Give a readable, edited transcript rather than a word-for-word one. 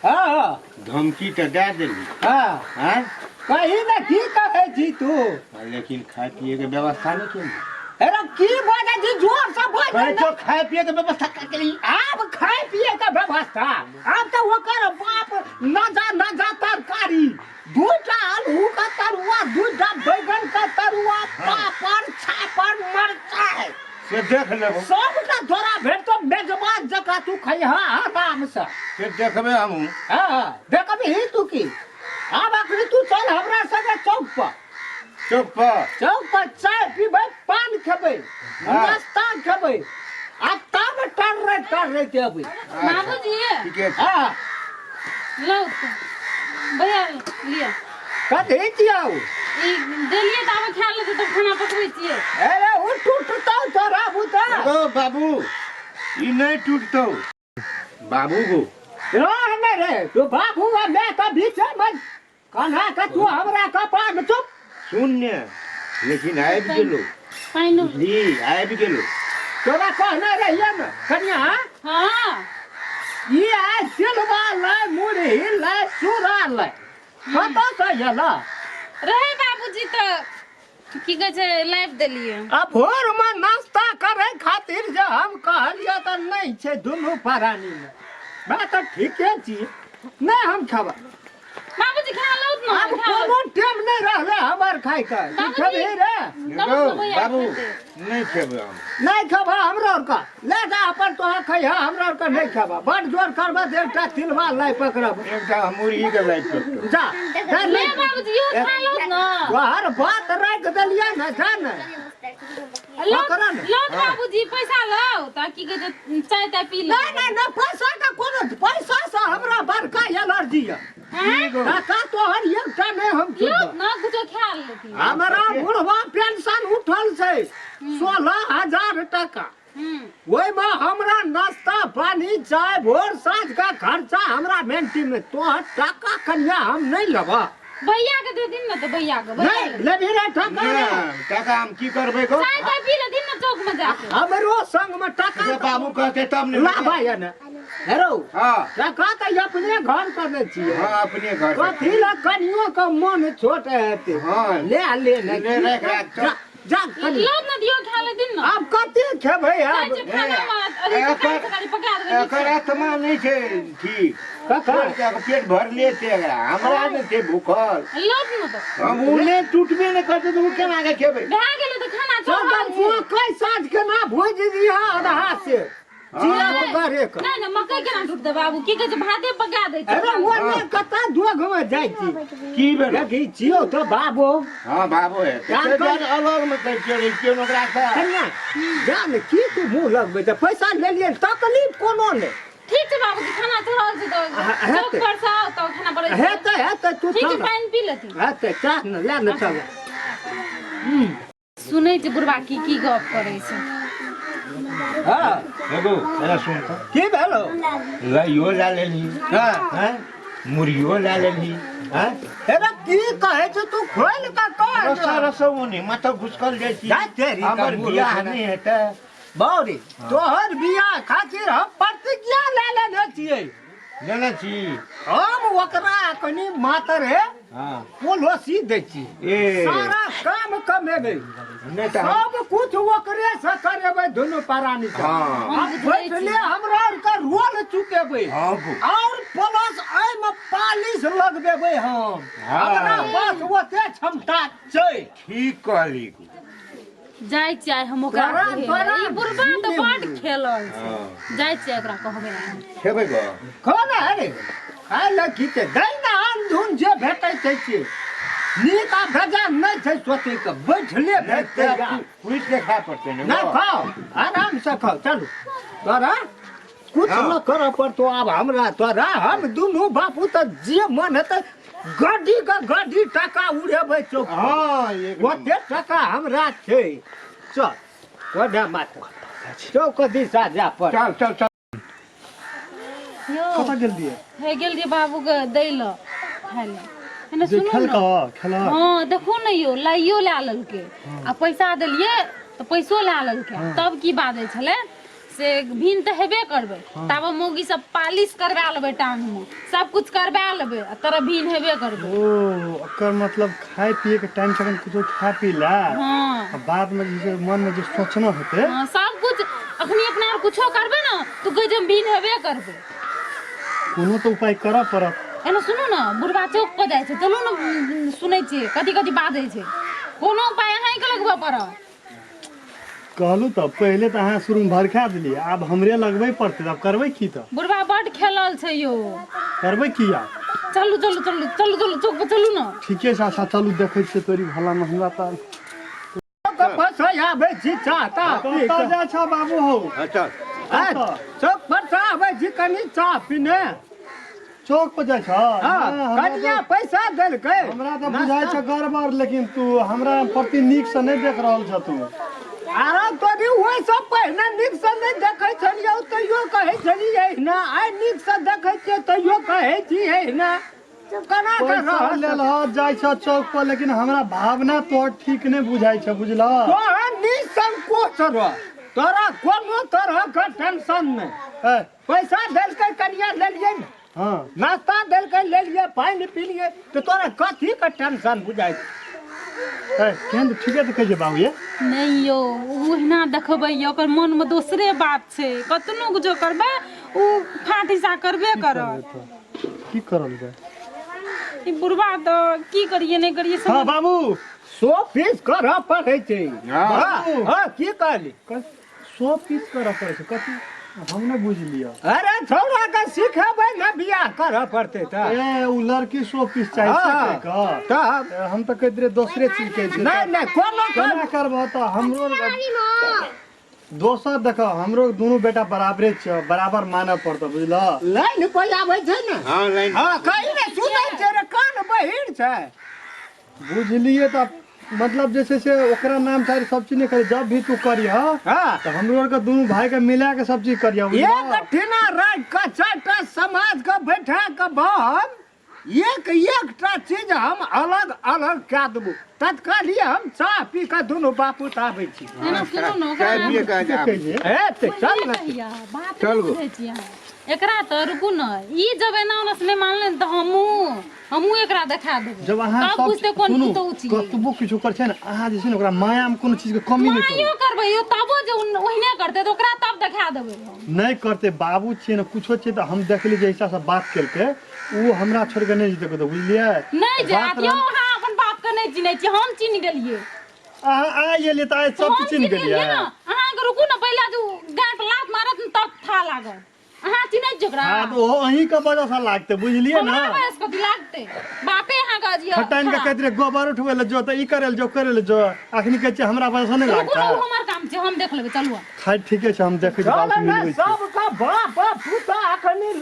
हाँ हाँ धमकी तऽ दए देली। हाँ। आँय? कही ने की कहै छी तू? लेकिन खाय पिए के व्यवस्था नहीं केली। अरे की बाजै छी, जोर से बाज। कहै छौ खाय पिए के व्यवस्था कर केली। आब खाय पिए के व्यवस्था, आब तऽ ओकर बाप न जा न जा तरकारी, दूटा आलू के तरुआ, दूटा बैगन के तरुआ, पापड़, छापड़, मरचाइ से देख लेबो। सबटा तोरा भेटतो, मेजबान जकाँ तू खइह आराम से। से देखबे हमहूँ। हाँ, देखबही तू की। आब अखनी तू चल हमरा संगे चौक पर। चौक पर? चौक पर चाय पीबै, पान खेबै, हाँ। नाश्ता खेबै आ तब टर्रे टर्रे अबै। बाबूजी। ठीके छै। हाँ। लौ तऽ भैया लिअ। कथी छियौ? ई देलियै तऽ आब खा लेतै, तब खाना पकबै छियै। अरे ओ टूटतौ तोरा बुता। गो बाबू, ई नहीं टूटतौ बाबू गो। रह ने रे तू, बाबू आ मैं का बीच में कन्हा का तू हमरा कपार में चुप। सुन ने, लेकिन आबि गेलो। पानि बुझली, आबि गेलो। तोरा कहने रहिए ने कनिया। हाँ। ई आइ सिलवा लै, मुरही लै, चूड़ा लै, कतऽ से एला? रहै बाबूजी तऽ की कहै छै, लाइव देलियै। आ भोर में नाश्ता करे खातिर जे हम कहलियै तऽ नहि छै दुनू प्राणी में। बात तऽ ठीके छी, नहि हम खेबै। बाबूजी खा लौ ने। आब खा लौ। कोनो टाइम नहि रहलै हमर खायके। तू बाबूजी। खेबही रे? तब गो तऽ भैया बाबू खेतै। नहीं खेबै हम। नहि खेबह हमरो आरके? ले जा अपन, तोरा खैह, हमरा आरके नहि खेबह। बड जोर करबह तऽ एकटा तिलबा लाइ पकड़ब। एकटा हम मुरही के लाइफ पकड़ब। जा जा। ले नहि बाबूजी, यो खा लौ ने। तोहर बात राखि देलियै ने, जा ने। लौ। पकड़ ने। लौ तऽ बाबूजी, पैसा लौ तऽ की कहै छै, चाय ताय पी लौ। नहि नहि नहि, पैसा के कोनो, पैसा से हमरा बड़का एलर्जी यऽ। हैं? टाका तोहर एकटा नहि हम लौ छुबब। ने, कुछो खा लेती। हमरा बुढ़वा पेंशन उठल छै 16,000 टाका। ओहिमे हमरा नाश्ता पानी, चाय, भोर साँझ का खर्चा हमरा मेंटी में। तोहर टाका कनिया हम नहीं लेबह। भैया के दे दिन ने तऽ, भैया के, भैया नहीं ले। लेबही रे टाका रे? नहि, टाका हम की करबै गो? चाय ताय पी लेथिन ने चौक में जाके। हमरो संग में टाका से बाबू कहते तब ने। लाभा ये ने हेरो। हाँ। टाका तऽ अपने घर पर ने छियै। हाँ, अपने घर पर। कथी लए कनियो के मन छोट हेतै? हाँ। ले ले ने। ले, राख, राख, जा जा कनि। लौ ने दियौ, खा लेथिन ने। आब कते खेबै जाइ आब? छै खाना मे, अथी एकर तरकारी पका देबै। एकर आत्मा नहि छै ठीक। ककर? छोड़ के पेट भरले छै एकरा, हमरा नहि छै भूखल। लौ ने तऽ। हम ओ नहि टूटबे नहि करतै तऽ ओ केना के खेबै? भए गेलै तऽ खाना चल चढ़ल तऽ छै। मकइ साँझ के ना भुजि दिह आधा से चिड़ा करे के। नहि नहि, मकइ केना टूटतै बाबू? की कहै छै, भाते पका दै छै। अरे ओ ने कतऽ दोग में जाइ छी? की भेलो? देखी छियौ तऽ बाबू। हाँ बाबू है। जान कर- अलग में कहै छियै केओ ओकरा से। कन्या जान की तू मुँह लगबै छै? पैसा लेलियै, तकलीफ कोनो नहि। ठीक छै बाबूजी, खाना चढ़ल छै तऽ हेतै। चौक पर से आउ तऽ खाना बनै छै। हेतै हेतै, तू ठीक छै। चल। पानि पी लेथिन। हेतै, चाह ने ले ने, चल। सुनै छै बुढ़बा की की गप करै छै। हाँ। एगो एना सुन तऽ। की भेलो? लइयो लए लेलही। हाँ। हैं, मुरहियो लए लेलही हैं। अरे की कहै छै तू, खोलि कऽ कह। रसा रसा ओने माथा घुसकल जाइ छी। जा तेरी का हमर मुँह बियाह रोकने। नहि हेतै? बौरी, तोहर बियाह खातिर हम प्रतिज्ञा लए लेने छियै। लेने छी? हम ओकरा कनि मातर है हाँ पोलोसी दै छी। ए। सारा काम कमेबै। नहि तऽ हम सब कुछ ओकरे से करेबै दुनू प्राणी से। हाँ। आ बैठले हमरा आरके रोल चुकेबै। हाँ गो। और प्लस एहिमे पालिश लगबेबै हम। हाँ। हमरा पास ओते क्षमता छै। ठीक कहली गो। जाइ छियै हम ओकरा तोरा- कहै लए। तोरा ई बुढ़बा तऽ जीने बड में। खेलल छै। हाँ। जाइ छियै ओकरा कहबै हम। खेबै गो? खाना अरे खाय लए की छै, दै ने अनधुन जे भेटै छै से नीक आ भेजा नहि छै सोचैके, बैठले नहि भेटतै। तऽ कुटि के खाय पड़तै ने नहि गो? खाओ, आराम से खाओ। चलू, तोरा कुछ हाँ। न करऽ पड़तो आब हमरा। तोरा हम दुनू बापू तऽ जे मन हेतै गड्डी के गड्डी टाका उड़ेबै चौक पर। हाँ, एक नंबर। ओते टाका हमरा छै। चल ओने माथ चौक दिशा जा पर। चल चल चल। यौ। कतऽ गेल रहियै? हे, गेल रहियै बाबू के दै लए खाय लए। एने जे सुनू ने। खेलक खेलक? हँ, देखू ने यौ, लाइयो लए लेलकै आ पैसा देलियै तऽ पैसो लए लेलकै। तब की बाजै छलै से भिन तऽ हेबे करबै। ताबे मौगी सब पालिश करवा लेबै, टांग में सब कुछ करवा लेबै आ तोरा भिन हेबे करबै। ओ ओकर मतलब खाय पिए के टाइम छै, कुछो खा पी ला। हाँ। आ बाद में जे छै मन में जे सोचना होते। हाँ, सब कुछ अखनी अपना आर कुछो करबै ने तू कहै छै हम भिन हेबे करबै। कोनो तऽ उपाय करऽ पड़त। एना सुनू ने, बुढ़बा चौक पर जाइ छै, चलू ने सुनै छियै कथी कथी बाजै छै। कोनो उपाय अहाँके लगबऽ पड़त। कहलहुँ तऽ पहिले तऽ अहाँ शुरूमे भड़का देलियै, आब हमरे लगबै पड़तै। आब करबै की तऽ? बुढ़बा बड्ड खेलल छै यौ। करबै की आब? चलू चलू चलू चलू चलू, चौक पर चलू ने। ठीके छै, अच्छा चलू, देखै छियै तोरी भलामे हमरा तऽ चौक पर से आबै छी चाह ताह पी कतऽ कऽ। जाइ छह बाबू हौ? हाँ, चल। आँय, चौक पर से आबै छी कनि चाह पीने। चौक पर जाइ छह? हाँ, नहि, हमरा कनिया पैसा देलकै। हमरा तऽ बुझाइ छै गड़बड़, लेकिन तू हमरा प्रति नीक से नहि देख रहल छह तू। आरो तोरी ओहि सब पहिने नीक से नहि देखै छलियौ तैयो कहै छलियै एहिना, आइ नीक से देखै छियै तैयो कहै छी एहिना। केना के पैसा रह लेल ह जाइ छह चौक पर, लेकिन हमरा भावना तोहर ठीक नहि बुझाइ छ, बुझलह? तोहर निसंकोच रह, तोरा कोनो तरह के टेंशन नहि। ए, पैसा देलकै कनिया, लेलियै ने। हाँ। नाश्ता देलकै, लेलियै, पानि पीलियै, तऽ तोरा कथी के टेंशन बुझाइ छै? ए, केहन तऽ ठीके तऽ कहै छै बाबू ये। नहि यौ, ओ ओहिना देखबै यौ, ओकर मनमे दोसरे बात छै। कतनो जो करबै ओ फाट हिस्सा करबे करत। की करल जाय? ई बुढ़बा तऽ की करिए नहि करिए। हाँ बाबू। सौ फीस करऽ पड़ै छै। हाँ। हाँ, हाँ, की कहली? 100 पीस करऽ पड़ै छै कथी? हम नहि बुझलियै। अरे छौड़ा के सिखेबै ने, बियाह करऽ पड़तै तऽ। ए, उ लड़की 100 पीस चाही से हाँ। कहि कऽ? तब। ए, हम तऽ कहैत रहियै दोसरे चीज कहै छै। नहि नहि, कोनो केना करबह तऽ? हमरो दोसर देख, हमरो दुनू बेटा बराबरे छै, बराबर मानऽ पड़तौ, बुझलह? लाइन पर आबै छै ने। हाँ, लाइन। हाँ, कही ने सुनै छै रे, कान बहिर छै। बुझलियै तऽ मतलब जे छै से ओकरा नाम सारी सब चीज नहि करी, जब भी तू करिह हाँ तऽ हमरो आरके दुनू भाई के मिला के सब चीज करिह, बुझलह? एक ठिना राखि कऽ चारिटा समाज के बैठा कऽ बम एक एकटा चीज हम अलग अलग कए देबो। तत्काली हम चाह पी कऽ दुनू बापूत आबै छी। एना सुनू ने, ओकरा चाय पिए के के आब। कहियै? ए तऽ चल ने। कहिया बात चल नहि गो। बुझै छी अहाँ एकरा। तऽ रुकू ने, ई जब एना ओना से नहि मानलै ने तऽ हमहूँ हमहूँ एकरा देखा देबै। जब अहाँ तब सब बुझतै कोन सुनू, पुतहु छियै। कतबो किछो करै छै ने अहाँ, जे छै ने ओकरा माया मे कोनो चीज के कमी नहि करू। मायो करबै यौ, तबो जे ओहिने करतै तऽ ओकरा तब देखा देबै हम। नहि करतै, बाबू छियै ने, कुछो छियै तऽ हम देखली जे हिसाब से बात केलकै, ओ हमरा छोड़ि कऽ नहि जेतै कतौ, बुझलियै? नहि बात जायत यौ। रहल- अहाँ अपन बाप के नहि चिन्है छियै, हम चिन्ह गेलियै। अहाँ आइ एलियै तऽ आइ सब हम चीज चिन्ह गेलियै? ने अहाँके। रुकू ने, पहिले जे गाय पर लात मारत ने तब था लागत। अहाँ चिन्है छियै ओकरा? हाँ, तऽ ओहो अहीं के वजह से लागतै, बुझलियै ने? हमरा वजह से कथी लागतै? बापे अहाँके अजिया खटाइन के कहैत रहै गोबर उठबै लए जो तऽ ई करै लए जो, करै लए जो, अखनी कहै छियै हमरा वजह से नहि रुकू ने, लागतै। ओ हमर काम छै, हम देख लेबै। चलू। खैर ठीके छै, हम देखै छी, चल बाबू से ने। मिलबै छी। सबके बाप पुता अखनी।